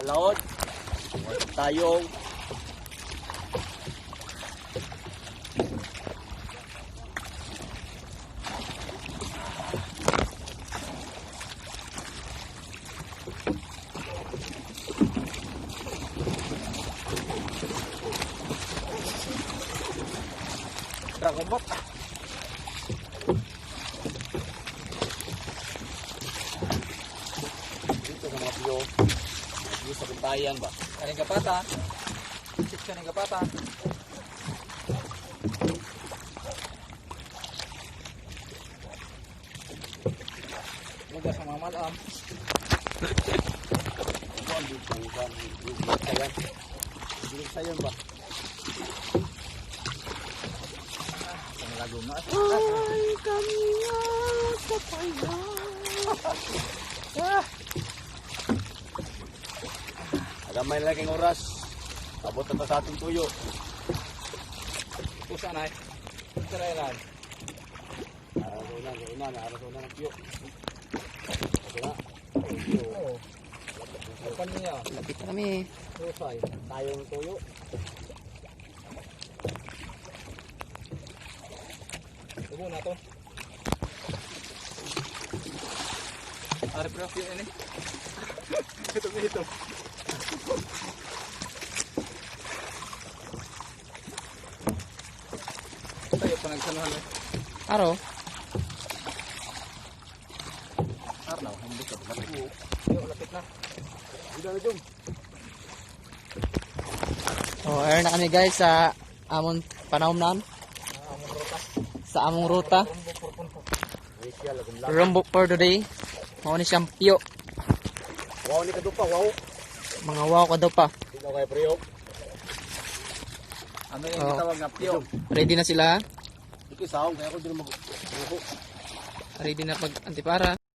Balaod. Tayong Dragon Bot. Dito sa mga piyo. Mga piyo sa kuntayan ba? Kaning kapata. Six kaning kapata. Muga sa mga malam. Kuan dito kuan sayan. Dito sayan ba? Ang lagom na. Ay, kami nga sa payan. Agamay na lang oras. Abot na ta sa atong tuyo. Usa na eh. Israelan. Araw sa una, sa una, araw sa una ng piyo. Ito na. Piyo. Oo. Kapan niya. Lapit na kami. Rusay. Tayong tuyo. Tubo na to. Are pero yun ini. Ito ito. Tayo pa nagsanuhan eh. Aro. Arnaw, hindi ka ba? Yo, lapit na. Dito na dong. Oh, ayun na kami guys sa amon panahon Among ruta. sa among ruta. Rumbo purpunto. Malaysia lagom lang. Room book for today. Mao ni siyang piyo. Wow ni kadupa, wow. Mga wow ka daw pa. Dito kay priyo. Ano yung Oh. gitawag nga piyo? Ready na sila. Iki saong kaya ko dili mag ako. Ready na pag antipara.